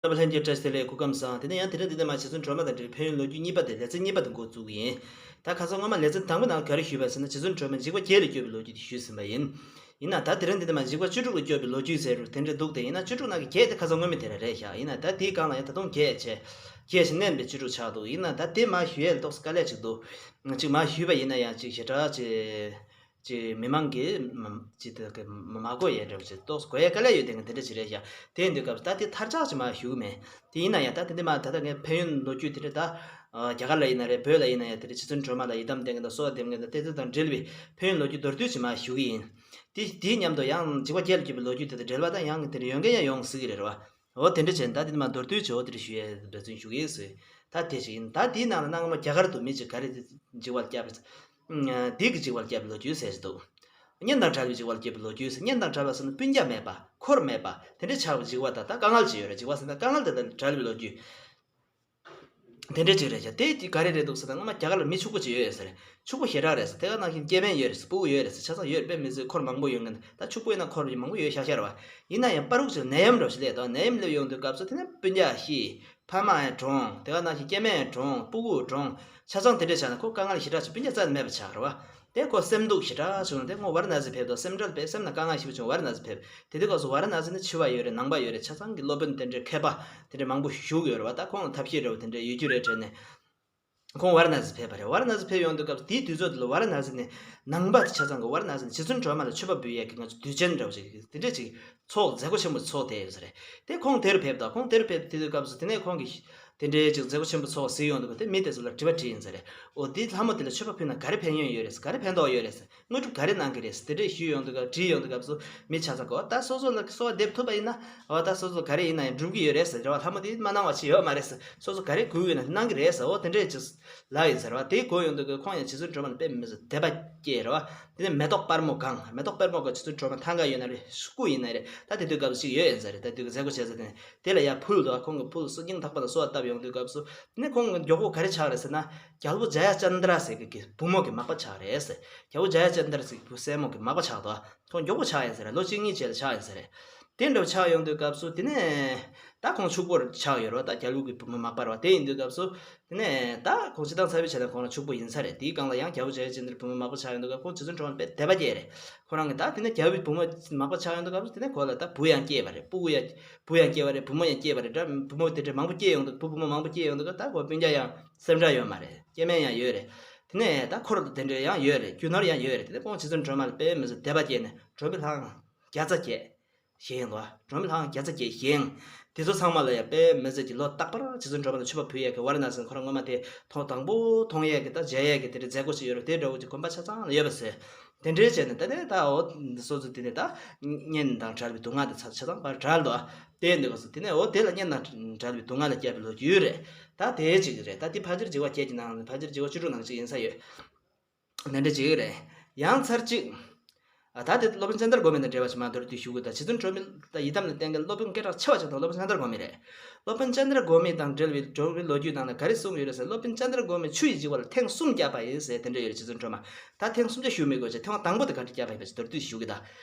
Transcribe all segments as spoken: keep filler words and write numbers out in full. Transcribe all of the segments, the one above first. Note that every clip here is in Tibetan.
རྣམ་པ་ལྷན་རྒྱས་བཀྲ་ཤིས་བདེ་ལེགས། སྐུ་ཁམས་བཟང་། དེ་ནས་ཡང་དེ་རིང་འདི་ནས་མར་རྗེ་བཙུན་སྒྲོལ་མ་དང་འབྲེལ་བའི་ཕན་ཡོན་ལོ་རྒྱུས་གཉིས་པ་དེ། ལེ་ཚན་གཉིས་པ་དེ་འགོ་བཙུགས་ཀྱི་ཡིན། ད་ཁ་སང་སྔོན་མ་ལེ་ཚན་དང་པོའི་ནང་ག་རེ་ཞུས་པ་ཟེར་ན། རྗེ་བཙུན་སྒྲོལ་མ་འཇིགས་པ་བརྒྱད་ལས་སྐྱོབ་པའི་ལོ་རྒྱུས་དེ་ཞུས་ཟིན་པ་ཡིན། ཡིན་ན་ད་དེ་རིང་འདི་ནས་མར་འཇིགས་པ་བཅུ་དྲུག་ལས་སྐྱོབ་པའི་ལོ་རྒྱུས་ཟེར་རུ་དེ་འདྲ་འདུག་སྟེ། ཡིན་ན་བཅུ་དྲུག་ནང་གི་བརྒྱད་དེ་ཁ་སང་སྔོན་མའི་དེ་ར་རེད་ཤག་ཡིན་ན་ད་དེའི་སྒང་ལ་ཡང་ད་དུང་བརྒྱད་བྱས། བརྒྱད་ཞིག་བསྣན་པའི་བཅུ་དྲུག་ཆགས་འདུག་ཡིན་ན་ད་དེ་མར་ཞུ་ཡས་ལ་ཏོག་ཙམ་དཀའ་ལས་ཅིག་འདུག་ཅིག་མར་ཞུས་པ་ཡིན་ན་ཡང་ཅིག་ཞེ་དྲག་ཅིག་ཅིག་མི་མང་གིས་མ་ཅིག་དེ་གི་མ་མ་གོ་ཡས་འདྲ་བོ་ཅིག་ཏོག་ཙམ་གོ་ཡས་དཀའ་ལས་ཡོད་དེ་ངས་དེ་འདྲ་ཅིག་རེད་ཤག་དེ་ཡིན་དུས་སྐབས་སུ་ད་དེ་ཐར་ཆག་ཅིག་མར་ཞུ་གི་མེད། དེ་ཡིན་ན་ཡང་ད་དེ་འདི་མར་ད་ལྟ་ངས་ཕན་ཡོན་ལོ་རྒྱུས་དེ་འདྲ་ད་རྒྱ་གར་ལ་ཡིན་ན་རེད། བོད་ལ་ཡིན་ན་ཡང་དེ་འདྲ་རྗེ་བཙུན་སྒྲོལ་མ་ལ་ཡི་དམ་བསྟེན་མཁན་དང་གསོལ་བ་འདེབས་མཁན་དང་དེ་ཚོ་དང་འབྲེལ་བའི་ཕན་ཡོན་ལོ་རྒྱུས་མདོར་བསྡུས་ཅིག་མར་ཞུ་གི་ཡིན། དེ་དེའི་མཉམ་དུ་ཡང་འཇིགས་པ་བརྒྱད་ལས་སྐྱོབ་པའི་ལོ་རྒྱུས་དེ་དང་འབྲེལ་བ་ད་ཡང་དེ་འདྲ་ཡོད་མཁན་ཡང་ཡོང་སྲིད་ཀྱི་རེད་བ། འོ་དེ་འདྲ་བྱས་ན་ད་དེ་ནས་མར་མདོར་བསྡུས་བྱས་འོ་དེ་འདྲ་ཞུ་ཡས་འབད་བརྩོན་ཞུ་གི་ཡིན་ཟེར། ད་དེ་ཞིག་ཡིན། ད་དེའི་ནང་ལ་སྔོན་མ་རྒྱ་གར་དུ་མི་གཅིག་ག་རེ་འཇིགས་པ་ལ་སྐྱབས་རེད། འདི་གི་འཇིགས་པ་ལ་སྐྱབས་པའི་ལོ་རྒྱུས་ཟེར་གྱི་འདུག་གཉེན་དང་བྲལ་བའི་འཇིགས་པ་ལ་སྐྱབས་པའི་ལོ་རྒྱུས་ཟེར། གཉེན་དང་བྲལ་བ་ཟེར་ན་སྤུན་ཀྱག་མེད་པ། འཁོར་མེད་པ། དེ་འདྲའི་ཆགས་པའི་འཇིགས་པ་དང་། ད་དཀའ་ངལ་ཅིག་ཡོད་རེད། འཇིགས་པ་ཟེར་ན་དཀའ་ངལ་དེ་དང་བྲལ་བའི་ལོ་རྒྱུས། དེ་འདྲའི་ཅིག་རེད་ཤག་དེ་ག་རེ་རེད་འདུག་ཟེར་ན། སྔོན་མ་རྒྱ་གར་ལ་མི་ཕྱུག་པོ་ཅིག་ཡོད་ཡོད་ཟེར། ཕྱུག་པོ་ཞེ་དྲག་རེད་ཟེར། དེ་ག་ནང་བཞིན་སྐྱེ་དམན་ཡོད་རེད་ཟེར། སྤུ་གུ་ཡོད་རེད་ཟེར། ཆ་ཚང་ཡོད་རེད། དཔེ་མི་སྲིད་འཁོར་མང་པོ་ཡོད་མཁན། ད་ཕྱུག་པོ་ཡིན་ན་འཁོར་མང་པོ་ཡོད་ཤག་ཤག་རེད་བ། ཡིན་ན་ཡང་པ་རུག་ཅིག་ནད་ཡམས་འདྲ་བོ་ཞིག་སླེབས་དང་། ནད་ཡམས་སླེབས་ཡོང་དུས་སྐབས་སུ་དེ་ནས་སྤུན་ཀྱག་ཤི། ཕ་མ་ཡང་གྲོངས། དེ་ག་ནང་བཞིན་སྐྱེ་དམན་གྲོངས། སྤུ་གུ་གྲོངས། ཆ་ཚང་དེ་འདྲ་ཆགས་ནས་ཁོ་དཀའ་ངལ་ཞེ་དྲག་ཅིག་སྤུན་ཀྱག་རྩ་ནས་མེད་པ་ཆགས་རེད་བ། དེ་ཁོ་སེམས་སྡུག་ཞེ་དྲག་བྱུང་ནས་དེ་ཁོ་ཝཱ་ར་ཎ་སི་ཕེབས་དང་། སེམས་ཁྲལ་དཔེ་སེམས་ནང་དཀའ་ངལ་ཞེ་པོ་བྱུང་། ཝཱ་ར་ཎ་སི་ཕེབས། དེ་དུས་སྐབས་སུ་ཝཱ་ར་ཎ་སི་ནི་ཕྱུག་པ་ཡོད་རེད། ནང་པ་ཡོད་རེད། ཆ་ཚང་གི་སློབ་དཔོན་དེ་འདྲའི་མཁས་པ་དེ་འདྲ་མང་པོ་བཞུགས་ཡོད་རེད་བ། ད་ཁོང་ལ་ཐབས་ཤེས་འདྲ་བོ་དེ་འདྲ་ཡོད་རྒྱུ་རེད་དྲན་ནས། ཁོང་ཝཱ་ར་ཎ་སི་ཕེབས་པ་རེད། ཝཱ་ར་ཎ་སི་ཕེབས་ཡོང་དུས་སྐབས་དེའི་དུས་ཚོད་དེ་ལ་ཝཱ་ར་ཎ་སི་ནས་ནང་པ་དེ་ཆ་ཚང་གི་ཝཱ་ར་ཎ་སི་ནས་རྗེ་བཙུན་སྒྲོལ་མ་ལ་མཆོད་པ་འབུལ་ཡས་ཀྱི་ང་ཚོ་དུས་ཆེན་འདྲ་བོ་ཞིག་དེ་འདྲ་ཅིག་ཚོགས། མཛད་སྒོ་ཆེན་པོ་ཚོགས་བསྡད་ཡོད་ས་རེད། དེ་ཁོང་དེར་ཕེབས་དང་། ཁོང་དེར་ཕེབས་དེ་དུས་སྐབས་སུ་དེ་ནས་ཁོང་གིས་དེ་འདྲའི་ཅིག་མཛད་སྒོ་ཆེན་པོ་ཚོགས་ཟིན་ཡོང་དུས་དེ་མི་དེ་ཚོ་ལ་དྲི་བ་དྲིས་ཡིན་ས་རེད། འོ་དེ་ལྷ་མོ་དེ་ལ་མཆོད་པ་ཕུལ་ན་ག་རེ་ཕན་ཡོན་ཡོད་རེད། ག་རེ་ཕན་ཐོགས་ཡོད་རེད། དངོས་གྲུབ་ག་རེ་གནང་གི་རེད། དེ་འདྲས་ཞུས་ཡོང་དུས་སྐབས། དྲིས་ཡོང་དུས་སྐབས་སུ་མི་ཆ་ཚང་གིས་ད་སོ་སོ་ལ་གསོལ་བ་འདེབས་ཐུབ་པ་ཡིན་ན། འོ་ད་སོ་སོ་ག་རེ་ཡིན་ན་ཡང་འགྲུབ་ཀྱི་ཡོད་རེད་ཟེར་རེད་བ། ལྷ་མོ་དེས་མ་གནང་བ་ཅིག་ཡོད་མ་རེད་ཟེར། སོ་སོ་ག་རེ་དགོས་ཡོད་ན་གནང་གི་རེད་ཟེར། འོ་དེ་འདྲས་ཅིག་ལབ་ཡིན་ཟེར་བ། དེ་གོ་ཡོང་དུས་སྐབས་ཁོང་ཡང་རྗེ་བཙུན་སྒྲོལ་མ་ལ་དཔེ་མི་སྲིད་དད་པ་སྐྱེས་རེད་བ། དེ་ནས་མེ་ཏོག་དཔལ་མོ་གང་། མེ་ཏོག་དཔལ་མོ་གང་རྗེ་བཙུན་སྒྲོལ་མ་ཐང་ག་ཡོད་ན་རེད། སྐུ་ཡིན་ན་རེད། ད་དེ་དུས་སྐབས་སུ་ཅིག་ཡོད་ཡིན་ཟེར་རེད། ད་དེ་དུས་མཛད་སྒོ་བྱས་ས་དེ་ནས་དེ་ལ་ཡར་ཕུལ་འདུག་ཁོང་གིས་ཕུལ། སྐུ་སྙིང་ཐག་པ་ནས་གསོལ་བ་བཏབ་ཡོང་དུས་སྐབས་སུ། དེ་ནས་ཁོང་གི་མགྱོགས་པོ་ག་རེ་ཆགས་རེད་ཟེར་ན། རྒྱལ་པོ་ཛ་ཡ་ཙནྡྲ་ཟེར་གི་གི་བུ་མོ་གི་མག་པ་ཆགས་རེད་ཟེར། རྒྱལ་པོ་ཛ་ཡ་ཙནྡྲ་ཟེར་གི་བུ་སྲས་མོ་གི་མག་པ་ཆགས་འདུག་ཁོང་མགྱོགས་པོ་ཆགས་ཡིན་ཟེར་རེད། ལོ་གཅིག་གཉིས་རྗེས་ལ་ཆགས་ཡིན་ཟེར་རེད། དེ་འདྲ་ཆགས་ཡོང་དུས་སྐབས་སུ་དེ་ནས་ད་ཁོང་ཕྱུག་པོར་ཆགས་ཡོད་རེད་བ། ད་རྒྱལ་པོ་གི་བུ་མོ་མག་པ་རེད་བ། དེ་ཡིན་དུས་སྐབས་སུ་དེ་ནས་ད་ཁོང་སྤྱིར་བཏང་འཚར་བའི་ཆ་ནས་ཁོང་ལ་ཕྱུག་པོ་ཡིན་ས་རེད། དེའི་སྒང་ལ་ཡང་རྒྱལ་པོ་ཛ་ཡ་ཙནྡྲའི་བུ་མོ་མག་པ་ཆགས་ཡོང་དུས་སྐབས་ཁོང་རྗེ་བཙུན་སྒྲོལ་མ་དཔེ་དད་པ་སྐྱེས་རེད། ཁོ་རང་གིས་ད་དེ་ནས་རྒྱལ་པོའི་བུ་མོ་མག་པ་ཆགས་ཡོང་དུས་སྐབས་སུ་དེ་ནས་ཁོ་ལ་ད་བུ་ཡང་སྐྱེས་པ་རེད། སྤུ་གུ་ཡང་བུ་ཡང་སྐྱེས་པ་རེད། བུ་མོ་ཡང་སྐྱེས་པ་རེད། ད་བུ་མོ་དེ་འདྲ་མང་པོ་སྐྱེས་ཡོང་དུས། བུ་བུ་མོ་མང་པོ་སྐྱེས་ཡོང་དུས་ད་ཁོ་སྤུན་ཀྱག་ཡང་སེམས་ཁྲལ་ཡོད་མ་རེད། སྐྱེ་དམན་ཡང་ཡོད་རེད། དེ་ནས་ད་འཁོར་དེ་འདྲ་ཡང་ཡོད་རེད། རྒྱུ་ནོར་ཡང་ཡོད་རེད། དེ་ནས་ཁོང་རྗེ་བཙུན་སྒྲོལ་མ་ལ་དཔེ་མི་སྲིད་དད་པ་སྐྱེས་ནས་སྒྲོལ་མའི་ལྷ་ཁང་བརྒྱ་རྩ་བརྒྱད་བཞེངས་ཡོང་དུས། སྒྲོལ་མའི་ལྷ་ཁང་བརྒྱ་རྩ་བརྒྱད་བཞེངས། དེ་ཚོ་ཚང་མ་ལ་ཡང་དཔེ་མི་སྲིད་ཀྱི་ལོ་རྟག་པར་རྗེ་བཙུན་སྒྲོལ་མ་ལ་མཆོད་པ་ཕུལ་ཡས་ཀྱི་ཝཱ་ར་ཎ་སི་ཁོ་རང་སྔོན་མ་དེ་ཐོག་དང་པོ་མཐོང་ཡས་ཀྱི་ད་མཇལ་ཡས་ཀྱི་དེ་འདྲའི་མཛད་སྒོ་ཅིག་ཡོད་རེད། དེ་འདྲ་བོ་ཅིག་དགོན་པ་ཆ་ཚང་ལ་ཡོད་པ་ཟེར། དེ་འདྲའི་བྱས་ནས་ད་ནས་ད་འོ་སོ་སོ་དེ་ནས་ད་གཉེན་དང་བྲལ་བའི་སྡུག་བསྔལ་དེ་ཚ་ཆ་ཚང་བར་བྲལ་འདུག་དེ་འདི་སྐབས་སུ་དེ་ནས་འོ་དེ་ལ་གཉེན་དང་བྲལ་བའི་སྡུག་བསྔལ་ལ་བསྐྱབས་པའི་ལོ་རྒྱུས་རེད། ད་དེའི་གཅིག་རེད། ད་དེ་ཕལ་ཆེར་འཇིགས་པ་བརྒྱད་ཀྱི་ནང་ནས་ཕལ་ཆེར་འཇིགས་པ་བཅུ་དྲུག་ནང་གཅིག་ཡིན་ས་ཡོད། དེ་འདྲ་གཅིག་རེད། ཡང་ཚར་གཅིག་ཨ་ད་དེ་སློབ་དཔོན་ཙནྡྲ་གོ་མི་དང་འབྲེལ་བ་ཞིག་མ་མདོར་བསྡུས་ཞུ་གི། ད་རྗེ་བཙུན་སྒྲོལ་མ་ལ་ཡི་དམ་ལ་བསྟེན་མཁན་སློབ་དཔོན་སྐད་གྲགས་ཆེ་བ་ཞིག་དང་སློབ་དཔོན་ཙནྡྲ་གོ་མི་རེད། སློབ་དཔོན་ཙནྡྲ་གོ་མི་དང་འབྲེལ་བའི་སྒྲོལ་མའི་ལོ་རྒྱུས་ནང་ན་ག་རེ་གསུངས་ཡོད་རེད་ཟེར། སློབ་དཔོན་ཙནྡྲ་གོ་མི་ཆུ་ཡི་འཇིགས་པ་ལ་ཐེངས་གསུམ་བསྐྱབས་པ་ཡིན་ཟེར་དེ་འདྲ་ཡོད་རེད། རྗེ་བཙུན་སྒྲོལ་མ། ད་ཐེངས་གསུམ་ཆ་ཞུ་མི་དགོས་ཅེས་ཐེངས་དང་པོ་དེ་ག་འདྲ་བསྐྱབས་པ་ཡིན་པ་ཞིག་མདོར་བསྡུས་ཞུ་གི། ད་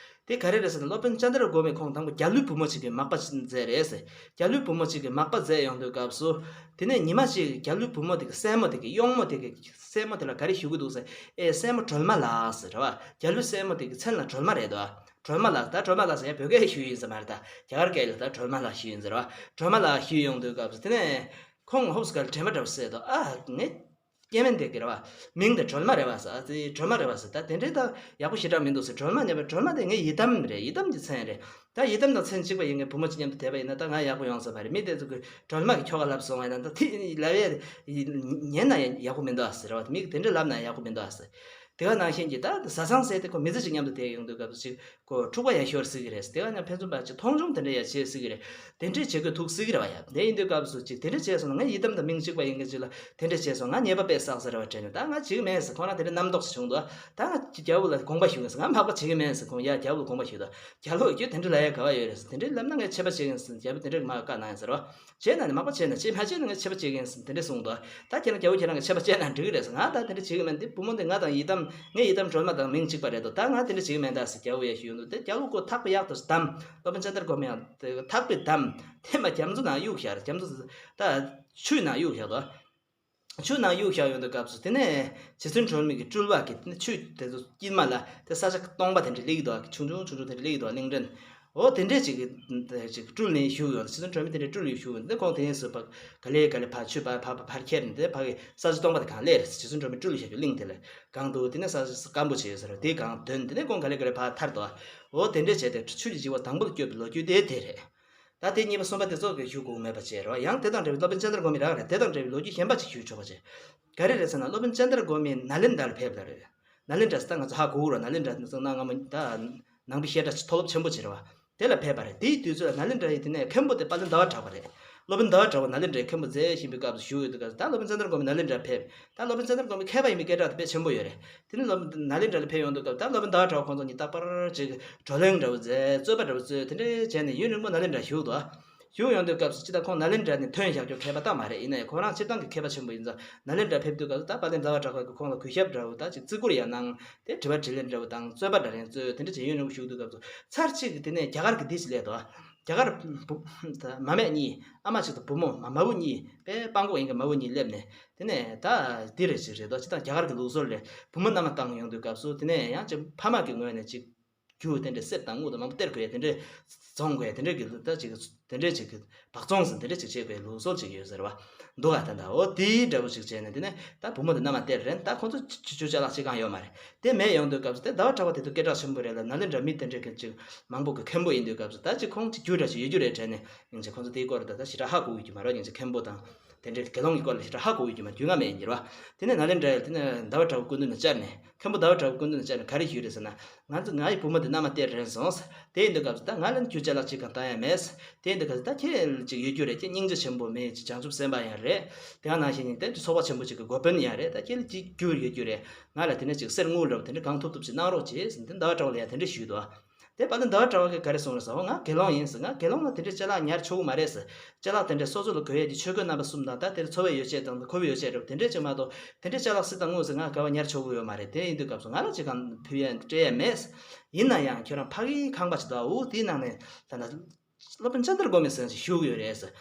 དེ་ག་རེ་རེད་ཟེར་ན། སློབ་དཔོན་ཙནྡྲ་གོ་མི་ཁོང་དང་པོ་རྒྱལ་བུའི་བུ་མོ་གཅིག་གི་མག་པ་མཛད་རེད་ཟེར། རྒྱལ་བུའི་བུ་མོ་གཅིག་གི་མག་པ་མཛད་ཡོང་དུས་སྐབས་སུ། དེ་ནས་ཉི་མ་གཅིག་རྒྱལ་བུའི་བུ་མོ་དེ་གི་སྲས་མོ་དེ་གི་གཡོག་མོ་དེ་གི་སྲས་མོ་དེ་ལ་ག་རེ་ཞུ་གི་འདུག་ཟེར། ཨེ་སྲས་མོ་སྒྲོལ་མ་ལགས་ཟེར་བ། རྒྱལ་བུའི་སྲས་མོ་དེ་གི་མཚན་ལ་སྒྲོལ་མ་རེད་དོ། སྒྲོལ་མ་ལགས། ད་སྒྲོལ་མ་ལགས་ཟེར་ཡ་བོད་སྐད་ཞུ་ཡིན་ཟེར་མ་རེད། ད་རྒྱ་གར་སྐད་ལ་ད་སྒྲོལ་མ་ལགས་ཞུ་ཡིན་ཟེར་བ། སྒྲོལ་མ་ལགས་ཞུ་ཡོང་དུས་སྐབས་སུ་དེ་ནས་ཁོང་ཧོབ་སི་ག་ལ་དྲན་པ་འདྲ་བོ་སད་དོ། ཨ་ངས། སྐྱེ་དམན་དེ་གི་རེད་བ། མིང་དེ་སྒྲོལ་མ་རེད་བ་ཟེར། ཨ་ཙི་སྒྲོལ་མ་རེད་བ་ཟེར། ད་དེ་འདྲའི་ད་ཡག་པོ་ཞེ་དྲག་མི་འདུག་ཟེར། སྒྲོལ་མ་ཉེས་པའི་སྒྲོལ་མ་དེ་ངའི་ཡི་དམ་རེད། ཡི་དམ་གྱི་མཚན་རེད། ད་ཡི་དམ་དང་མཚན་གཅིག་པ་ཡིན་མཁན་བུ་མོ་གཅིག་མཉམ་དུ་བསྡད་པ་ཡིན་ན་ད་ང་ཡག་པོ་ཡོང་ས་མ་རེད། མི་དེ་ཚོ་གི་སྒྲོལ་མ་གི་ཁྱོ་ག་ལབ་སོང་བ་ཡིན་ན་ད་དེ་ལབ་ཡས་ཉན་ན་ཡང་ཡག་པོ་མི་འདུག་ཨ་ཟེར་བ། མི་གི་དེ་འདྲ་ལབ་ན་ཡག་པོ་མི་འདུག་ཨ་ཟེར། དེ་ག་ནང་བཞིན་གྱི་ད་བཟའ་ཚང་ཟེར་དེ་ཁོ་མི་ཚེ་གཅིག་མཉམ་དུ་བསྡད་ཡོང་དུས་སྐབས་སུ་ཅིག་ཁོ་འཁྲུག་པ་ཡང་ཤོར་སྲིད་ཀྱི་རེད། དེ་ག་ཡང་ཕན་ཚུན་བར་གྱི་མཐོང་ཆུང་དེ་འདྲ་ཡང་བྱེད་སྲིད་ཀྱི་རེད། དེ་འདྲའི་བྱེད་དགོས་ཐུག་སྲིད་ཀྱི་རེད་བ་ཡ། དེ་ཡིན་དུས་སྐབས་སུ་ཅིག་དེ་འདྲ་བྱས་སོང་ན། ངས་ཡི་དམ་དང་མིང་གཅིག་པ་ཡིན་མཁན་ཅིག་ལ་དེ་འདྲ་བྱས་སོང་ང་ཉེས་པ་དཔེ་བསགས་ས་རེད་བ་དྲན་ནས། ད་ང་བྱེད་ཀྱི་མེད་ཟེར། ཁོང་རང་དེ་འདྲ་རྣམ་རྟོག་ཅིག་བྱུང་འདུག་ད་ང་རྒྱལ་པོ་ལ་དགོངས་པ་ཞུ་གི་ཡིན་ཟེར། ང་མག་པ་བྱེད་ཀྱི་མེད་ཟེར། ཁོང་ཡ་རྒྱལ་པོ་ལ་དགོངས་པ་ཞུས་འདུག་རྒྱལ་པོ་ཁྱོད་དེ་འདྲ་ལབ་ཡ་ག་བ་ཡོད་རེད་ཟེར། དེ་འདྲ་ལབ་ན་ངས་ཆད་པ་བཅད་ཀྱི་ཡིན་ཟེར། རྒྱལ་པོ་དེ་འདྲ་མ་བཀའ་གནང་ཡིན་ཟེར་བ། བྱས་ན་ནི་མག་པ་བྱས་ན་བྱེད། མ་བྱས་ན་ངས་ཆད་པ་བཅད་ཀྱི་ཡིན་ཟེར། དེ་འདྲ་གསུངས་འདུག་ད་ཁྱེད་རང་རྒྱལ་པོ་ཁྱེད་རང་གིས་ཆད་པ་བཅད་ན་འགྲིག་གི་རེད་ཟེར། ང་ད་དེ་འདྲ་བྱེད་ཀྱི་མེད། འདི་བུ་མོ་འདི་ང་དང་ཡི་དམ་ ངས་ཡི་དམ་སྒྲོལ་མ་དང་མིང་གཅིག་པ་རེད་དོ། ད་ང་དེ་འདྲ་བྱེད་ཀྱི་མེད་ད་ཟེར་རྒྱལ་པོ་ཡ་ཞུས་ཡོང་དུས། དེ་རྒྱལ་པོ་ཁོ་ཐག་པ་ཡག་ཏུ་བསྡམས། སློབ་དཔོན་ཙནྡྲ་གོ་མི་ཡང་དེ་ཐག་པས་བསྡམས། དེ་མ་རྒྱ་མཚོ་ནང་གཡུགས་བཞག་རེད། རྒྱ་མཚོ་ད་ཆུའི་ནང་གཡུགས་བཞག་དོ། ཆུ་ནང་གཡུགས་བཞག་ཡོང་དུས་སྐབས་སུ། དེ་ནས་རྗེ་བཙུན་སྒྲོལ་མ་གི་སྤྲུལ་པ་གིས་དེ་ནས་ཆུ་དེ་ཚོ་དཀྱིལ་མ་ལ་དེ་ས་ཆ་སྟོང་པ་དེ་འདྲ་སླེབས་ཀྱི་འདུག་ཆུང་ཆུང་ཆུང་ཆུང་དེ་འདྲ་སླེབས་ཀྱི་འདུག་གླིང་ཕྲན། འོ་དེ་འདྲས་ཅིག་གི་ཅིག་སྤྲུལ་ནས་བཞུགས་ཡོང་། རྗེ་བཙུན་སྒྲོལ་མ་དེ་འདྲས་སྤྲུལ་ནས་བཞུགས་ཡོང་། དེ་ཁོང་དེ་ནས་སུ་ཕ་ག་ལེ་ག་ལེ་ཕར་ཆུ་ཕར་ཕར་ཕར་ཕར་ཁྱེར་ནས། དེ་ཕ་གི་ས་ཆ་སྟོང་པ་དེ་གང་སླེབས་རེད། རྗེ་བཙུན་སྒྲོལ་མ་སྤྲུལ་བཞག་རྒྱུ་གླིང་དེ་ལ་གང་འདུག་དེ་ནས་ས་ཆ་སྐམ་པོ་བྱས་ཡོད་ས་རེད། དེ་གང་དོན། དེ་ནས་ཁོང་ག་ལེ་ག་ལེ་ཕར་ཐར་འདུག་འོ་དེ་འདྲས་བྱས་ཏེ་ཆུ་ཡི་བྱེ་བ་དང་པོ་ལ་བསྐྱོད་པའི་ལོ་རྒྱུས་དེ་དེ་རེད། ད་དེ་གཉིས་པ་གསུམ་པ་དེ་ཚོ་གི་ཞུ་དགོས་མེད་པ་བྱས་རོགས། ཡང་དེ་དང་འབྲེལ་བའི་སློབ་དཔོན་ཙནྡྲ་གོ་མི་རང་རེད། དེ་དང་འབྲེལ་བའི་ལོ་རྒྱུས་གཞན་པ་ཅིག་ཞུ་ཆོག་པ་བྱས། ག་རེ་རེད་ཟེར་ན། སློབ་དཔོན་ཙནྡྲ་གོ་མི་ནཱ་ལེནྡྲ་ལ་ཕེབས་ལ་རེད། ནཱ་ལེནྡྲ་ཟེར་ད་ང་ཚོ་ཧ་གོ་གི་རོགས། ནཱ་ལེནྡྲ་ནི་སོང་ན་སྔ་མོ་ད་ནང་པའི་བཤད་གྲྭ་ཆེས་མཐོ་སློབ་ཆེན་པོ་ཅིག་རེད་བ། དེ་ལ་ཕེབས་པ་རེད། དེའི་དུས་ཚོད་ལ་ནཱ་ལེནྡྲ་ཡི་དེ་ནས་མཁན་པོ་དེ་དཔལ་ལྡན་ཟླ་བ་གྲགས་པ་རེད། སློབ་དཔོན་ཟླ་བ་གྲགས་པ་ནཱ་ལེནྡྲའི་མཁན་པོ་མཛད་བཞིན་པའི་སྐབས་སུ་བཞུགས་ཡོད་དུས་སྐབས་སུ། ད་སློབ་དཔོན་ཙནྡྲ་གོ་མི་ནཱ་ལེནྡྲར་ཕེབས། ད་སློབ་དཔོན་ཙནྡྲ་གོ་མི་མཁས་པ་ཡིན་པའི་སྐད་གྲགས་དེ་དཔེ་ཆེན་པོ་ཡོད་རེད། དེ་ནས་སློབ་དཔོན་ནཱ་ལེནྡྲ་ལ་ཕེབས་ཡོང་དུས་སྐབས། ད་སློབ་དཔོན་ཟླ་བ་གྲགས་པ་ཁོང་ཚོ་གཉིས་རྟག་པར་ཅིག་བགྲོ་གླེང་འདྲ་བོ་མཛད། རྩོད་པ་འདྲ་བོ་རྩོད། དེ་འདྲ་བྱས་ནས་ཡུན་རིང་པོ་ནཱ་ལེནྡྲར་བཞུགས་འདུག་བཞུགས་ཡོང་དུས་སྐབས་སུ་ཅི་ད་ཁོང་ནཱ་ལེནྡྲ་ནས་ཐོན་བཞག་རྒྱུ་མཁས་པ་ད་མ་རེད། ཡིན་ན་ཡང་ཁོ་རང་སྤྱིར་བཏང་གི་མཁས་པ་ཆེན་པོ་ཡིན་ཙང་། ནཱ་ལེནྡྲར་ཕེབས་དུས་སྐབས་སུ་ད་དཔལ་ལྡན་ཟླ་བ་གྲགས་པ་གིས་ཁོང་ལ་གུས་ཞབས་འདྲ་བོ་དང་ཅིག་བརྩི་བཀུར་ཡང་གནང་། དེ་དྲི་བ་དྲིས་ལན་འདྲ་བོ་དང་རྩོད་པ་འདྲ་རེ་རྩོད། དེ་འདྲ་བྱས་ཡུན་རིང་པོ་བཞུགས་དུས་སྐབས་སུ། ཚར་གཅིག་གི་དེ་ནས་རྒྱ་གར་གྱི་འདི་ཞིག་སླེབས་འདུག་རྒྱ་གར་བུ་མ་མེད་གཉིས། ཨ་མ་གཅིག་དང་བུ་མོ་མ་མ་བུ་གཉིས། དཔེ་སྤྲང་པོ་ཡིན་གྱི་མ་བུ་གཉིས་སླེབས་ནས། དེ་ནས་ད་འདི་རེད་ཅིག་རེད་འདུག་ཅི་ད་རྒྱ་གར་གྱི་ལུགས་སྲོལ་ལས་བུ་མོ་མནའ་མ་བཏང་ཡོང་དུས་སྐབས་སུ། དེ་ནས་ཡང་ཅིག་ཕ་མ་གི་ངོས་ནས་ཅིག་རྒྱུ་དེ་འདྲའི་གསེར་དང་དངུལ་དང་མང་པོ་སྟེར་དགོས་ཡ་དེ་འདྲའི་བཙོང་དགོས་ཡ་དེ་འདྲའི་གི་ད་ཅིག་དེ་འདྲའི་ཅིག་གི་སྦག་བཙོང་ཟེར། དེ་འདྲའི་ཅིག་བྱེད་དགོས་ཡ་ལུགས་སྲོལ་ཅིག་ཡོད་ཟེར་བ་འདུག་ག་ད་ད་འོ་དེའི་འདྲ་བོ་ཞིག་བྱས་ནས། དེ་ནས་ད་བུ་མོ་དེ་མནའ་མ་སྟེར་རན། ད་ཁོང་ཚོ་ཆུ་ཆུ་ཅ་ལག་ཅི་གང་ཡོད་མ་རེད། དེ་མེད་ཡོང་དུས་སྐབས་སུ། དེ་ཟླ་བ་གྲགས་པ་དེ་ཚོ་སྐད་གྲགས་ཆེན་པོ་རེད་ལ། ནཱ་ལེནྡྲ་མི་དེ་འདྲའི་གི་ཅིག་མང་པོ་གི་མཁན་པོ་ཡིན་དུས་སྐབས་སུ། ད་ཅིག་ཁོང་ཅིག་རྒྱུ་འདྲ་ཞིག་ཡོད་རྒྱུ་རེད་དྲན་ནས། སྙིང་རྗེ་ཁོང་ཚོ་དེའི་སྐོར་ད་ད་ཞེ་དྲག་ཧ་གོ་གི་རྒྱུ་མ་རེད། སྙིང་རྗེ་མཁན་པོ་དང་དེ་འདྲའི་དགེ་སློང་གི་སྐོར་ལ་ཞེ་དྲག་ཧ་གོ་གི་རྒྱུ་མ་རེད། རྒྱུས་མངའ་མེད་ཡིན་གྱི་རེད་བ། དེ་ནས་ནཱ་ལེནྡྲ་ཡ་དེ་ནས་ཟླ་བ་གྲགས་པ་སྐུ་མདུན་ལ་བཅར་ནས། མཁན་པོ་ཟླ་བ་གྲགས་པ་སྐུ་མདུན་ལ་བཅར་ནས་ག་རེ་ཞུས་རེད་ཟེར་ན། ང་ཚོ་ང་ཡི་བུ་མོ་དེ་མནའ་མ་སྟེར་རན་སོང་། དེ་ཡིན་དུས་སྐབས་སུ་ད་ང་ལ་ནི་རྒྱུ་ཅ་ལག་ཅིག་གང་བཏང་ཡ་མེད། དེ་ཡིན་དུས་སྐབས་སུ་ད་ཁྱེད་ཅིག་ཡོད་རྒྱུ་རེད། ཁྱེད་སྙིང་རྗེ་ཆེན་པོ་མེད་ཅིག་བྱང་ཆུབ་སེམས་དཔའ་ཡང་རེད། དེ་ག་ནང་བཞིན་ཡིན་ཏེ་ཚོགས་པ་ཆེན་པོ་ཅིག་གི་འགོ་དཔོན་ཡང་རེད། ད་ཁྱེད་ལ་ཅིག་རྒྱུ་ཡོད་རྒྱུ་རེད། ང་ལ་དེ་འདྲ་ཅིག་གསེར་དངུལ་འདྲ་བོ་དེ་འདྲ་གང་ཐུབ་ཐུབ་ཅིག་གནང་རོགས་བྱེད་ཟེར་ནས། དེ་ནས་ཟླ་བ་གྲགས་པ་ལ་ཡང་དེ་འདྲ་ཞུས་འདུག་དེ་དཔལ་ལྡན་ཟླ་བ་གྲགས་པ་གིས་ག་རེ་གསུངས་རེད་ཟེར། འོ་ང་དགེ་སློང་ཡིན་ཟེར། ང་དགེ་སློང་ལ་དེ་འདྲའི་ཅ་ལག་ཉར་ཆོག་གི་མ་རེད་ཟེར། ཅ་ལག་དེ་འདྲ་སོ་སོ་ལ་དགོས་ཡས་ཀྱི་ཆོས་གོས་རྣམ་པ་གསུམ་དང་། ད་དེར་འཚོ་བའི་ཡོ་བྱད་དང་། ཁོ་བོའི་ཡོ་བྱད་རེད་བ། དེ་འདྲས་ཅིག་མ་གཏོགས། དེ་འདྲའི་ཅ་ལག་གསེར་དང་དངུལ་ཟེར་ང་ག་བ་ཉར་ཆོག་གི་ཡོད་མ་རེད། དེ་ཡིན་དུས་སྐབས་སུ་ང་ལ་ཅིག་གང་ཕུལ་ཡས་སྤྲད་ཡས་མེད། ཡིན་ན་ཡང་ཁྱོད་རང་ཕ་གིའི་ཁང་པ་ཅིག་འདུག་འོ་དེའི་ནང་ནས་ད་ལྟ་སློབ་དཔོན་ཙནྡྲ་གོ་མི་ཟེར་ཞིག་བཞུགས་ཡོད་རེད་ཟེར།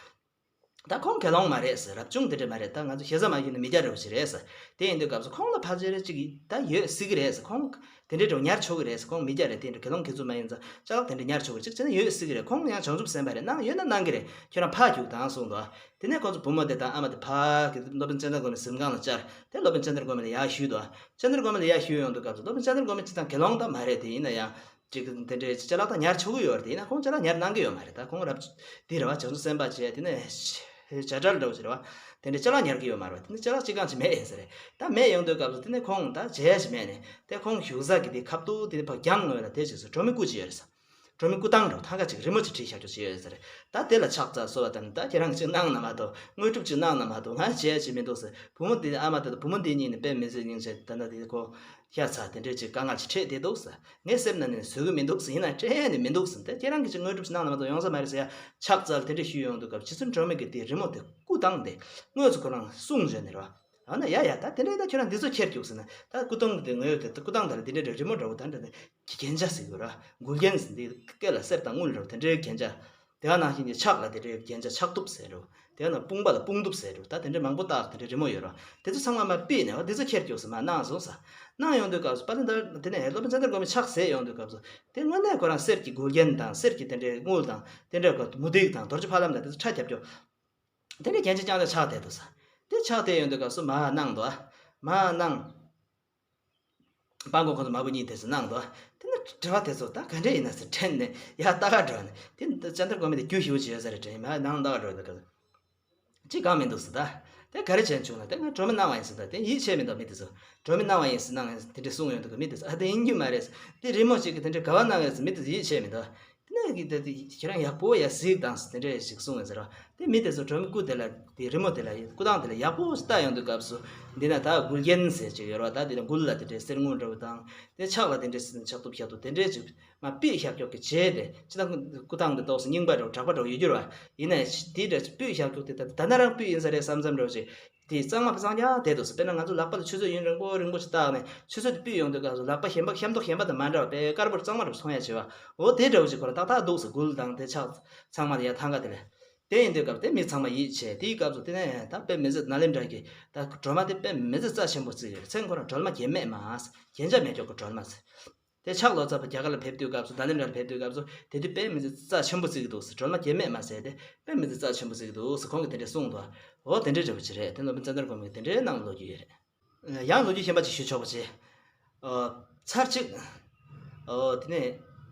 ད་ཁོང་དགེ་སློང་མ་རེད་ཟེར། རབ་བྱུང་དེ་འདྲས་མ་རེད། ད་ང་ཚོ་ཞེ་ས་མ་ཞུས་ན་མི་སྐྱ་འདྲ་བོ་ཞིག་རེད་ཟེར། དེ་ཡིན་དུས་སྐབས་སུ་ཁོང་ལ་ཕལ་ཆེར་ཅིག་ད་ཡོད་སྲིད་ཀྱི་རེད་ཟེར། ཁོང་དེ་འདྲས་འདྲ་བོ་ཉར་ཆོག་གི་རེད་ཟེར། ཁོང་མི་སྐྱ་རེད། དེ་འདྲ་དགེ་སློང་དགེ་ཚུལ་མ་ཡིན་ཙང་ཅ་ལག་དེ་འདྲ་ཉར་ཆོག་གི་རེད། གཅིག་བྱས་ན་ཡོད་སྲིད་ཀྱི་རེད། ཁོང་ཡང་བྱང་ཆུབ་སེམས་དཔའ་རེད། གནང་ཡོད་ན་གནང་གི་རེད། ཁྱོད་རང་ཕར་རྒྱུགས་དང་གསུངས་འདུག་དེ་ནས་ཁོ་ཚོ་བུ་མོ་དེ་དང་ཨ་མ་དེ་ཕར་གི་སློབ་དཔོན་ཙནྡྲ་གོ་མི་གཟིམ་ཁང་ལ་བཅར་ཏེ། སློབ་དཔོན་ཙནྡྲ་གོ་མི་ལ་ཡར་ཞུས་འདུག་ཙནྡྲ་གོ་མི་ལ་ཡར་ཞུས་ཡོང་དུས་སྐབས་སུ། སློབ་དཔོན་ཙནྡྲ་གོ་མི་སྤྱིར་བཏང་དགེ་སློང་ད་མ་རེད། དེ་ཡིན་ན་ཡང་ཅིག་དེ་འདྲའི་ཅ་ལག་ད་ཉར་ཆོག་གི་ཡོད་རེད། དེ་ཡིན་ན་ཁོང་ཅ་ལག་ཉར་གནང་གི་ཡོད་མ་རེད། ད་ཁོང་རབ་དེ་རེད་བ། བྱང་ཆུབ་སེམས་དཔའ་བྱས། དེ་ནས་བྱ་བྲལ་འདྲ་བོ་ཟེར་བ། དེ་འདྲའི་ཅ་ལག་ཉར་གི་ཡོད་མ་རེད་བ། དེ་ནས་ཅ་ལག་གཅིག་རྐང་གཅིག་མེད་ཡིན་ས་རེད། ད་མེད་ཡོང་དུས་སྐབས་སུ་དེ་ནས་ཁོང་ད་བྱས་ཡ་ཞིག་མེད་ནས། དེ་ཁོང་བཞུགས་ས་གི་དེ་ཁ་ཐུག་དེ་ཕ་གྱང་ངོས་ལ་དེ་བྱས་སོ། སྒྲོན་མེ་སྐུ་ཅིག་ཡོད་རེད་ས། སྒྲོན་མེ་སྐུ་ཐང་འདྲ་བོ་ཐང་ག་ཅིག་རི་མོ་ཅིག་བྲིས་བཞག་རྒྱུ་ཅིག་ཡོད་ས་རེད། ད་དེ་ལ་ཕྱག་འཚལ་གསོལ་བ་དང་། ད་ཁྱེད་རང་གིས་ཅིག་གནང་ན་མ་གཏོགས། དངོས་གྲུབ་ཅིག་གནང་ན་མ་གཏོགས་ང་བྱས་ཡ་ཅིག་མི་འདུག་ཟེར། བུ་མོ་དེ་ཨ་མ་དེ་དང་བུ་མོ་དེ་གཉིས་ནས་དཔེ་མི་སྲིད་སྙིང་རྗེ། ད་ལྟ་དེ་ཁོ་ཤ་ཚ་དེ་འདྲས་ཅིག་དཀའ་ངལ་ཅིག་འཕྲད་བསྡད་འདུག་ཟེར། ངའི་སེམས་ནང་ནས་བཟོད་ཀྱི་མི་འདུག་ཟེར། ཡིན་ན་སྤྲད་ནས་མི་འདུག་ཟེར། དེ་ཁྱེད་རང་གིས་ཅིག་དངོས་གྲུབ་ཅིག་གནང་ན་མ་གཏོགས་ཡོང་ས་མ་རེད་ཟེར་ཡ་ཕྱག་འཚལ་དེ་འདྲས་ཞུས་ཡོང་དུས་སྐབས། རྗེ་བཙུན་སྒྲོལ་མ་གིས་དེ་རི་མོ་དེ་སྐུ་བཏང་སྟེ་དངོས་སུ་ཁོ་རང་གསུངས་བྱས་ནས་རེད་བ། ཨ་ན་ཡ་ཡ། ད་དེ་འདྲས་ད་ཁྱོད་རང་འདི་ཚོ་ཁྱེར་རྒྱུགས་ཟེར་ན། ད་སྐུ་ཐང་དེ་ངོས་དེ་སྐུ་ཐང་དེ་ལ་དེ་འདྲས་རི་མོ་འདྲ་བོ་ད་འདྲ་དེ་རྒྱན་ཆ་ཟེར་གྱི་ར། མགུལ་རྒྱན་ཟེར། འདི་སྐེ་ལ་གསེར་དང་དངུལ་འདྲ་བོ་དེ་འདྲའི་རྒྱན་ཆ། དེ་ག་ནང་བཞིན་གྱི་ཕྱག་ལ་དེ་འདྲའི་རྒྱན་ཆ་ཕྱག་གདུབ་ཟེར་འདྲ་བོ། དེ་ག་ནང་དཔུང་པ་ལ་དཔུང་གདུབ་ཟེར་འདྲ་བོ། ད་དེ་འདྲའི་མང་པོ་བཏགས་དེ་འདྲའི་རི་མོ་ཡོད་ར། དེ་ཚོ་ཚང་མ་མར་ཕུད་ནས། འོ་འདི་ཚོ་ཁྱེར་རྒྱུགས་ཟེར་མར་གནང་སོང་ཟེར། གནང་ཡོང་དུས་སྐབས་སུ་དཔལ་ལྡན་ཟླ་བ། དེ་ནས་སློབ་དཔོན་ཙནྡྲ་གོ་མི་ཕྱག་འཚལ་ཡོང་དུས་སྐབས་སུ། དེ་དངོས་གནས་ཁོ་རང་གསེར་གྱི་མགུལ་རྒྱན་དང་། གསེར་གྱི་དེ་འདྲའི་དངུལ་དང་། དེ་འདྲའི་མུ་ཏིག་དང་རྡོ་རྗེ་ཕ་ལམ་དང་དེ་ཚོ་ཁྲ་རྒྱབ་རྒྱུ། དེ་འདྲའི་རྒྱན་ཆ་རྐྱང་རྐྱང་ཕྱག་བསྟན་འདུག་ས། དེ་ཕྱག་བསྟན་ཡོང་དུས་སྐབས་སུ་མར་གནང་འདུག་མར་གནང་། སྤྲང་པོ་ཁོ་ཚོ་མ་བུ་གཉིས་དེ་ཚོ་གནང་འདུག་དེ་ནས་དྲི་བ་དེ་ཚོ་ད་ག་འདྲས་ཡིན་ན་ཟེར་དྲན་ནས་ཡར་ལྟ་ག་འགྲོ་ནས། དེ་ཙནྡྲ་གོ་མི་དེ་རྒྱུ་ཞེ་པོ་ཅིག་ཡོད་ས་རེད་དྲན། མར་ནང་ལྟ་ག་འགྲོ་འདུག་ག་ཅི་གང་མི་འདུག་ཟེར། ད་དེ་ག་རེ་བྱས་བྱུང་ན། དེ་ང་སྒྲོལ་མ་གནང་བ་ཡིན་ཟེར། ད་དེ་ཡིད་ཆེས་མི་འདུག་མི་དེ་ཚོ་སྒྲོལ་མ་གནང་བ་ཡིན་ཟེར། གནང་ཡིན་ཟེར་དེ་འདྲས་གསུངས་ཡོང་དུས་ག་མི་དེ་ཚོ། ཨ་དེ་ཡིན་རྒྱུ་མ་རེད་ཟེར། དེ་རི་མོ་ཅིག་གི་དེ་འདྲས་ག་བ་གནང་ཡོད་ཟེར། མི་དེ་ཚོ་ཡིད་ཆེས་མི་འདུག་དེ་ནས་གི་དེ་དེ་ཁྱེད་རང་ཡག་པོ་ཡར་གཟིགས་དང་ཟེར། དེ་འདྲས་ཞིག་གསུངས་ཡོད་ཟེར་བ། དེ་མི་དེ་ཚོ་སྒྲོལ་མའི་སྐུ་དེ་ལ་དེ་རི་མོ་དེ་ལ་སྐུ་ཐང་དེ་ལ་ཡག་པོ་ཞིག་བལྟ་ཡོང་དུས་སྐབས་སུ་འདི་ན་ད་མགུལ་རྒྱན་ཟེར་ཅིག་ཡོད་རེད་བ། ད་དེ་ལ་མགུལ་ལ་དེ་འདྲའི་གསེར་དངུལ་འདྲ་བོ་དང་དེ་ཕྱག་ལ་དེ་འདྲའི་ཕྱག་ཏོ་ཕྱག་ཏོ་དེ་འདྲའི་ཅིག་མ་སྤུས་ཤག་ཀྱོག་གི་བྱས་ཏེ་ཅི་ད་སྐུ་ཐང་དེ་ཏོག་ཙམ་རྙིང་པ་འདྲ་བོ་གྲགས་པ་འདྲ་བོ་ཡོད་རྒྱུ་རེད་བ། ཡིན་ནའི་དེ་འདྲ་སྤུས་ཤག་ཀྱོག་དེ་ད་ད་ན་རང་སྤུས་ཡིན་ས་རེད་བསམ་བསམ་འདྲ་བོ་ཅིག་དེ་གཙང་མ་གཙང་རྐྱང་བསྡད་འདུག་ཟེར། དཔེར་ན་ང་ཚོ་ལག་པ་ལ་ཆུ་ཚོད་ཡུན་རིང་པོ་རིང་པོ་ཞིག་བཏགས་ནས་ཆུ་ཚོད་དེ་སྤུས་ཡོང་དུས་སྐབས་སུ་ལག་པ་གཞན་པ་གཤམ་ཐོག་གཞན་པ་དང་མ་འདྲ་བ་དཔེ་དཀར་པོར་གཙང་མ་རུ་མཐོང་ཡ་བྱེད་པ། འོ་དེ་འདྲ་བོ་ཞིག་ཁོ་ལ་ཏག་ཏག་འདུག་ཟེར། མགུལ་དང་དེ་ཕྱག་ཚང་མ་ལ་ཡ་ཐང་ག་དེ་ལས། དེ་ཡིན་དུས་སྐབས་དེ་མི་ཚང་མ་ཡིད་ཆེས། དེའི་སྐབས་སུ་དེ་ནས་ད་དཔེ་མི་སྲིད་ནཱ་ལེནྡྲ་གི་ད་སྒྲོལ་མ་དེ་དཔེ་མི་སྲིད་རྩ་ཆེན་པོ་བརྩི་ཡོད། མཚན་ཁོ་རང་སྒྲོལ་མ་རྒྱན་མེད་མ། རྒྱན་ཆ་མེད་ཀྱོག་གི་སྒྲོལ་མ་ཟེར། དེ་ཕྱག་ལོ་ཙཱ་བ་རྒྱ་གར་ལ་ཕེབས་དུས་སྐབས་སུ་ནཱ་ལེནྡྲ་ལ་ཕེབས་དུས་སྐབས་སུ་དེ་དུས་དཔེ་མི་སྲིད་རྩ་ཆེན་པོ་བརྩི་གི་འདུག་ཟེར། སྒྲོལ་མ་རྒྱན་མེད་མ་ཟེར་ཏེ་དཔེ་མི་སྲིད་རྩ་ཆེན་པོ་བརྩི་གི་འདུག་ཟེར་ཁོང་གིས་དེ་འདྲས་གསུངས་འདུག་འོ་དེ་འདྲས་འདྲ་བོ་ཅིག་རེད། དེ་སློབ་དཔོན་ཙནྡྲ་གོ་མི་གིས་དེ་འདྲས་གནང་ལོ་རྒྱུས་ཡོད་རེད། ཡང་ལོ་རྒྱུས་གཞན་པ་ཅིག་ཞུ་ཆོག་པ་བྱེད། ཨོ། ཚར་གཅིག་ཨོ་དེ་ནས་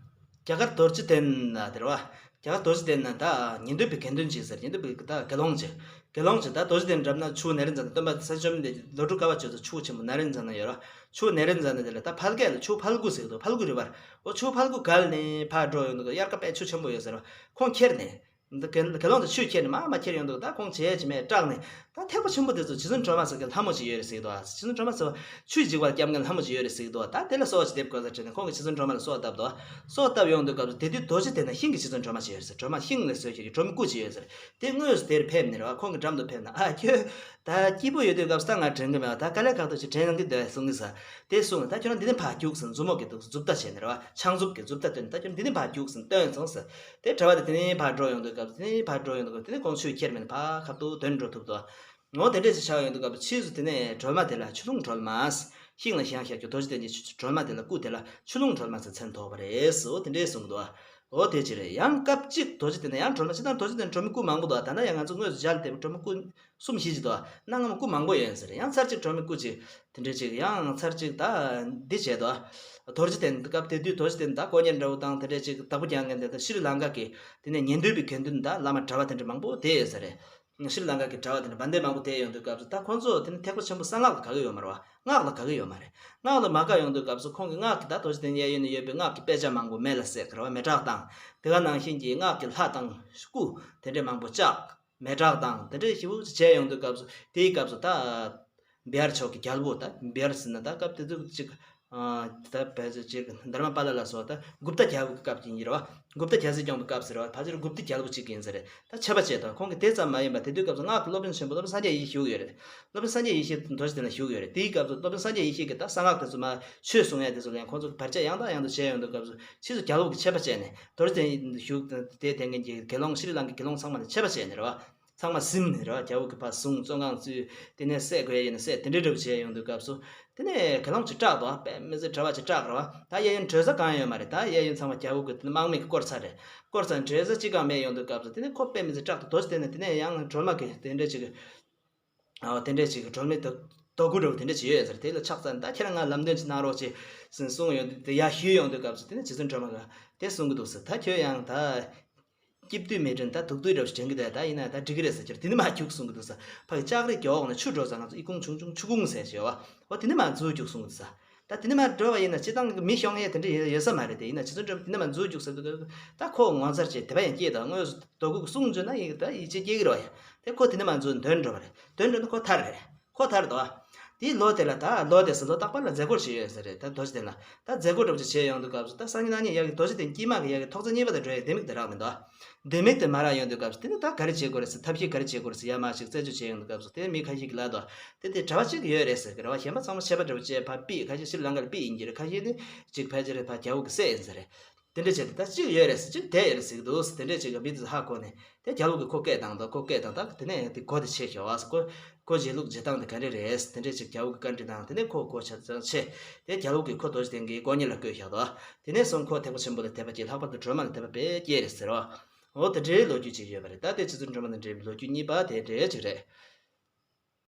རྒྱ་གར་རྡོ་རྗེ་གདན་ན་དེ་རེད་བ། རྒྱ་གར་རྡོ་རྗེ་གདན་ན་ད་ཉན་ཐོས་པའི་དགེ་འདུན་ཅིག་ཟེར། ཉན་ཐོས་པའི་ད་དགེ་སློང་ཅིག་དགེ་སློང་ཅིག་ད་རྡོ་རྗེ་གདན་འགྲམ་ན་ཆུ་བོ་ནཻ་རཉྫ་ན། སྟོན་པ་སངས་རྒྱས་བཅོམ་ལྡན་འདས་ལོ་དྲུག་དཀའ་བ་སྤྱོད་ས་ཆུ་བོ་ཆེན་པོ་ནཻ་རཉྫ་ན་ཡོད་རེད། ཆུ་བོ་ནཻ་རཉྫ་ན་དེ་ལ་ད་ཕལ་སྐད་ལ་ཆུ་བོ་ཕལ་གུ་ཟེར་གི་འདུག་ཕལ་གུ་རི་བར། འོ་ཆུ་བོ་ཕལ་གུ་གལ་ནས་ཕར་འགྲོ་ཡོང་དུས་དབྱར་ཁ་དཔེ་ཆུ་ཆེན་པོ་ཡོད་ཟེར་བ། ཁོང་ཁྱེར་ནས། འདི་དགེ་དགེ་སློང་དེ་ཆུས་ཁྱེར་ནས་མར་མར་ཁྱེར་ཡོང་དུས་ད་ཁོང་བྱས་ཅི་མེད་སྐྲག་ནས། ད་ཐེག་པ་ཆེན་པོ་དེ་ཚོ་རྗེ་བཙུན་སྒྲོལ་མ་ཟེར་མཁན་ལྷ་མོ་ཅིག་ཡོད་རེད་ཟེར་གི་འདུག་རྗེ་བཙུན་སྒྲོལ་མ་ཟེར་བ་ཆུའི་འཇིགས་པ་སྐྱབས་མཁན་ལྷ་མོ་ཅིག་ཡོད་རེད་ཟེར་གི་འདུག་ད་དེ་ལ་གསོལ་བ་ཅིག་འདེབས་དགོས་ཟེར་དྲིས་ནས་ཁོང་གིས་རྗེ་བཙུན་སྒྲོལ་མ་ལ་གསོལ་བ་བཏབ་འདུག་གསོལ་བ་བཏབ་ཡོང་དུས་སྐབས་སུ་དེ་དུས་རྡོ་རྗེ་གདན་ན་ཤིང་གི་རྗེ་བཙུན་སྒྲོལ་མ་ཅིག་ཡོད་རེད་ཟེར། སྒྲོལ་མ་ཤིང་ལ་བཟོས་ཤིག་སྒྲོལ་མའི་སྐུ་ཅིག་ཡོད་ཟེར། དེ་དངོས་སུ་དེར་ཕེབས་ནས་རེད་བ། ཁོང་གི་འགྲམ་དུ་ཕེབས་ན། ཨ་ཁྱོད་ད་སྐྱིད་པོ་ཡོད་དུས་སྐབས་སུ་ད་ང་དྲན་གི་མེད་བ། ད་དཀའ་ལས་ཁག་ཏུ་ཅིག་དྲན་གི་འདུག་གསུང་གི་ཟེར། དེ་གསུངས་ནས་ད་ཁྱོད་རང་འདི་ནས་ཕར་རྒྱུགས་ཟེར། མཛུབ་མོ་གི་འདུག་མཛུབ་རྟ་བྱས་ནས་རེད་བ། ཕྱག་མཛུབ་ཀྱི་མཛུབ་རྟ་བཏོན། ད་ཁྱོད་འདི་ནས་ཕར་རྒྱུགས་ཟེར་བཏོན་སོང་ཟེར། དེ་གྲྭ་པ་དེ་དེ་ནས་ཕར་འགྲོ་ཡོང་དུས་སྐབས་སུ། དེ་ནས་ཕར་འགྲོ་ཡོང་དུས་སྐབས་སུ་དེ་ནས་ཁོང་ཆུ་ཁྱེར་མེད་ནས་ཕར་ཁ་ཐུག་དོན་འགྲོ་ཐུབ་འདུག་འོ་དེ་འདྲས་ཅིག་ཆགས་ཡོང་དུས་སྐབས་སུ་ཕྱིས་སུ་དེ་ནས་སྒྲོལ་མ་དེ་ལ་ཆུ་ཀླུང་སྒྲོལ་མ། ཤིང་ལ་བཞེངས་བཞག་རྒྱུ་རྡོ་རྗེ་གདན་གྱི་ཆུ་སྒྲོལ་མ་དེ་ལ་སྐུ་དེ་ལ་ཆུ་ཀླུང་སྒྲོལ་མ་ཟེར་མཚན་ཐོགས་པ་རེད་ཟེར། འོ་དེ་འདྲས་གསུངས་འདུག་འོ་དེ་ཅི་རེད། ཡང་སྐབས་གཅིག་རྡོ་རྗེ་གདན་ན་ཡང་སྒྲོལ་མ། སྤྱིར་བཏང་རྡོ་རྗེ་གདན་སྒྲོལ་མའི་སྐུ་མང་པོ་འདུག་ད་ནི་ཡང་ང་ཚོ་དངོས་སུ་མཇལ་ཏེ་སྒྲོལ་མའི་སྐུ་གསུམ་བཞི་ཅིག་འདུག་གནའ་སྔ་མོ་སྐུ་མང་པོ་ཡོད་ཟེར། ཡང་ཚར་གཅིག་སྒྲོལ་མའི་སྐུ་ཅིག་དེ་འདྲས་ཅིག་ཡང་ཚར་གཅིག་ད་འདི་བྱས་འདུག་རྡོ་རྗེ་གདན་སྐབས་དེ་དུས་རྡོ་རྗེ་གདན་ད་དཀོན་གཉེར་འདྲ་བོ་དང་དེ་འདྲས་ཅིག་བདག་པོ་རྒྱག་མཁན་དེ་ད་ཤྲི་ལང་ཀ་གི་དེ་ནས་ཉན་ཐོས་པའི་དགེ་འདུན་ད་བླ་མ་གྲྭ་པ་དེ་འདྲ་མང་པོ་བསྡད་ཡོད་ས་རེད། ཤྲི་ལང་ཀ་གི་གྲྭ་པ་དེ་འདྲ་བན་དེ་མང་པོ་བསྡད་ཡོང་དུས་སྐབས་སུ་ད་ཁོང་ཚོ་དེ་ནས་ཐེག་པ་ཆེན་པོ་གསང་སྔགས་ལ་དགའ་གི་ཡོད་མ་རེད་བ། སྔགས་ལ་དགའ་གི་ཡོད་མ་རེད། སྔགས་ལ་མ་དགའ་ཡོང་དུས་སྐབས་སུ་ཁོང་གིས་སྔགས་ཀྱི་ད་རྡོ་རྗེ་གདན་གཡས་གཡོན་ནས་ཡོད་པའི་སྔགས་ཀྱི་དཔེ་ཆ་མང་པོ་མེ་ལ་བསྲེགས་གི་རེད་བ། མེ་སྲེག་བཏང་། དེ་ག་ནང་བཞིན་གྱི་སྔགས་ཀྱི་ལྷ་དང་སྐུ་དེ་འདྲས་མང་པོ་བཅག་མེ་སྲེག་དང་དེ་འདྲས་ཞེ་པོ་ཅིག་བྱས་ཡོང་དུས་སྐབས་སུ། དེའི་སྐབས་སུ་ད་བི་ཧར་ཕྱོགས་ཀྱི་རྒྱལ་པོ། ད་བི་ཧར་ཟེར་ན་ད་སྐབས་དེ་དུས་ཅིག་ད་བལ་ཅིག་དྷརྨ་པཱ་ལ་ལ་སོགས་ད་གུཔྟ་རྒྱལ་པོ་གི་སྐབས་ཀྱི་ཡིན་རེད་བ། གུཔྟ་རྒྱལ་སྲིད་སྐྱོང་བའི་སྐབས་སུ་རེད་བ། ཕལ་ཆེར་གུཔྟ་རྒྱལ་པོ་གཅིག་ཡིན་ས་རེད། ད་ཆད་པ་བཅད་དོ། ཁོང་གིས་དེ་ཙམ་མ་ཡིན་པ་དེ་དུས་སྐབས་སུ་སྔགས་ཀྱི་སློབ་དཔོན་ཆེན་པོ་སློབ་དཔོན་སངས་རྒྱས་ཡེ་ཤེས་བཞུགས་ཡོད་རེད། སློབ་དཔོན་སངས་རྒྱས་ཡེ་ཤེས་རྡོ་རྗེ་གདན་ལ་བཞུགས་ཡོད་རེད། དེའི་སྐབས་སུ་སློབ་དཔོན་སངས་རྒྱས་ཡེ་ཤེས་ཀྱིས་ད་གསང་སྔགས་དེ་ཚོ་མ་ཆོས་གསུང་ཡ་དེ་ཚོ་ལ་ཡང་ཁོང་ཚོ་བར་ཆད་ཡང་དང་ཡང་དུ་བྱས་ཡོང་དུས་སྐབས་སུ་ཕྱིས་སུ་རྒྱལ་པོ་གིས་ཆད་པ་བཅད་ནས། རྡོ་རྗེ་གདན་བཞུགས་དེ་བསྡད་མཁན་གྱི་དགེ་སློང་ཤྲི་ལང་ཀའི་དགེ་སློང་ཚང་མ་ལ་ཆད་པ་བཅད་ནས་རེད་བ། ཚང་མ་ཟིན་ནས་རེད་བ། རྒྱལ་པོ་གིས་ཕར་བཟུང་བཙོན་ཁང་བཙུགས། དེ་ནས་བསད་དགོས་ཡ་ཡིན་ན་བསད། དེ་འདྲའི་འདྲ་པོ་བྱས་ཡོང་དུས་སྐབས་སུ། དེ་ནས་དགེ་སློང་ཅིག་སྐྲག་འདུག་དཔེ་མི་སྲིད་གྲྭ་པ་ཅིག་སྐྲག་རེད་བ། ད་གཡས་གཡོན་བགྲོད་ས་གང་ཡོད་མ་རེད། ད་གཡས་གཡོན་ཚང་མ་རྒྱལ་པོ་གིས་དེ་ནས་དམག་མི་གིས་བསྐོར་ཚར་རེད། བསྐོར་ཚར་ནས་བགྲོད་ས་ཅིག་ཀྱང་མེད་ཡོང་དུས་སྐབས་སུ། དེ་ནས་ཁོ་དཔེ་མི་སྲིད་སྐྲག་འདུག་རྡོ་རྗེ་གདན་ནས་དེ་ནས་ཡང་སྒྲོལ་མ་གི་དེ་འདྲ་ཅིག་ཨ་དེ་འདྲས་ཅིག་སྒྲོལ་མའི་དོ་དོ་དགུ་འདྲ་བོ་དེ་འདྲས་ཅིག་ཡོད་ཟེར། དེ་ལ་ཕྱག་འཚལ། ད་ཁྱེད་རང་ང་ལམ་སྟོན་ཅིག་གནང་རོགས་བྱེད་ཟེར་གསུངས་ཡོང་དུས། དེ་ཡར་ཞུས་ཡོང་དུས་སྐབས་སུ་དེ་ནས་རྗེ་བཙུན་སྒྲོལ་མ་གིས་དེ་གསུང་གི་འདུག་ཟེར། ད་ཁྱོད་ཡང་ད་སྐྱིད་སྡུག་མེད་དྲན། ད་སྡུག་སྡུག་འདྲ་བོ་ཞིག་དྲན་གི་འདུག་ད་ཡིན་ན་ད་འགྲིག་གི་རེད་ཟེར། ཁྱེད་དེ་ནས་མར་རྒྱུགས་གསུང་གི་འདུག་ཟེར། ཕ་གི་ལྕགས་རི་མགྱོགས་ནས་ཆུ་འགྲོ་ས། ང་ཚོ་ཨི་ཁུང་ཆུང་ཆུང་ཆུ་ཁུང་ཟེར་བྱས་བ། འོ་དེ་ནས་མར་འཛུལ་རྒྱུགས་གསུང་གི་འདུག་ཟེར། ད་དེ་ནས་མར་འགྲོ་བ་ཡིན་ན་སྤྱིར་བཏང་གི་མི་ཤོང་ཡས་དེ་འདྲ་ཡོད་ཡོད་ས་མ་རེད་དེ། ཡིན་ན་རྗེ་བཙུན་སྒྲོལ་མ་དེ་ནས་མར་འཛུལ་རྒྱུགས་ཟེར་དུས། ད་ཁོ་ངོ་མཚར་བྱས། དད་པ་ཡང་སྐྱེས་དང་། དངོས་སུ་རྡོ་སྐུ་གསུང་བརྗོད་ན་ཡིན་ད་ཡིད་ཆེས་སྐྱེ་གི་རེད་བ་ཡ། དེ་ཁོ་དེ་ནས་མར་འཛུལ་འདོན་འགྲོ་བ་རེད། འདོན་འགྲོ་ན་ཁོ་ཐར་རེད། ཁོ་ཐར་འདུག་དེའི་ལོ་དེ་ལ། ད་ལོ་དེ་ཟེར། ལོ་རྟག་པར་ལ་མཛད་སྒོ་ཞིག་ཡོད་ས་རེད། ད་རྡོ་རྗེ་གདན་ལ་ད་མཛད་སྒོ་འདྲ་པོ་ཅིག་བྱས་ཡོང་དུས་སྐབས་སུ། ད་སངས་རྒྱས་རྣམ་གཉིས་ཡ་གི་རྡོ་རྗེ་གདན་དཀྱིལ་མ་གི་ཡ་གི་ཐོག་བརྩེགས་གཉིས་པ་དང་འགྲོ་ཡ་ལྡེ་མིག་དེ་རག་མི་འདུག་ལྡེ་མིག་དེ་མ་རག་ཡོང་དུས་སྐབས་སུ། དེ་ནས་ད་ག་རེ་བྱེད་དགོས་རེད་ཟེར། ཐབས་ཤེས་ག་རེ་བྱེད་དགོས་རེད་ཟེར་ཡར་མར་ཞིག་རྩད་གཅོད་བྱས་ཡོང་དུས་སྐབས་སུ། དེ་མི་ཁ་ཤས་ཀྱིས་ལབ་འདུག་དེ་དེ་གྲྭ་པ་གཅིག་ཡོད་རེད་ཟེར་གི་རེད་བ། གཞན་པ་ཚང་མ་ཆད་པ་འདྲ་པོ་བཅད། ཕར་ཕུད། ཁ་ཤས་ཤྲི་ལང་ཀ་ལ་ཕུད་ཡིན་གྱི་རེད། ཁ་ཤས་ནི་ཅིག་ཕལ་ཆེར་ཕར་རྒྱལ་པོ་གིས་བསད་ཡིན་ས་རེད། དེ་འདྲ་བྱས་ཏེ་ད་གཅིག་ཡོད་རེད་ཟེར། གཅིག་བསྡད་ཡོད་རེད་ཟེར་གི་འདུག་དེ་འདྲ་བྱས་ཀྱི་མི་དེ་ཚོ་ཧ་གོ་ནས། དེ་རྒྱལ་པོ་གིས་ཁོ་བསྐོས་བཏང་འདུག་ཁོ་བསྐོས་བཏང་། ད་དེ་ནས་དེ་སྒོ་དེ་ཕྱེ་ཤོག་ཟེར། ཁོ་སྒོ་བྱེད་ལུགས་བྱེད་སྟངས་དེ་ག་འདྲ་རེད་ཟེར། དེ་འདྲ་ཅིག་རྒྱལ་པོ་གིས་བཀའ་འདྲི་གནང་། དེ་ནས་ཁོ་སྒོ་ཕྱེ་ཚར་བྱས། དེ་རྒྱལ་པོ་གིས་ཁོ་རྡོ་རྗེ་གདན་གྱི་དཀོན་གཉེར་ལ་བསྐོས་བཞག་འདུག་དེ་ནས་བཟུང་ཁོ་ཐེག་པ་ཆེན་པོ་ལ་དད་པ་སྐྱེས། ལྷག་པར་དུ་སྒྲོལ་མ་ལ་དད་པ་དཔེ་སྐྱེས་རེད་ཟེར་བ། འོ་དེ་འདྲའི་ལོ་རྒྱུས་ཅིག་ཡོད་པ་རེད། ད་དེ་རྗེ་བཙུན་སྒྲོལ་མ་དང་འབྲེལ་བའི་ལོ་རྒྱུས་གཉིས་པ་དེ་འདྲ་ཅིག་རེད།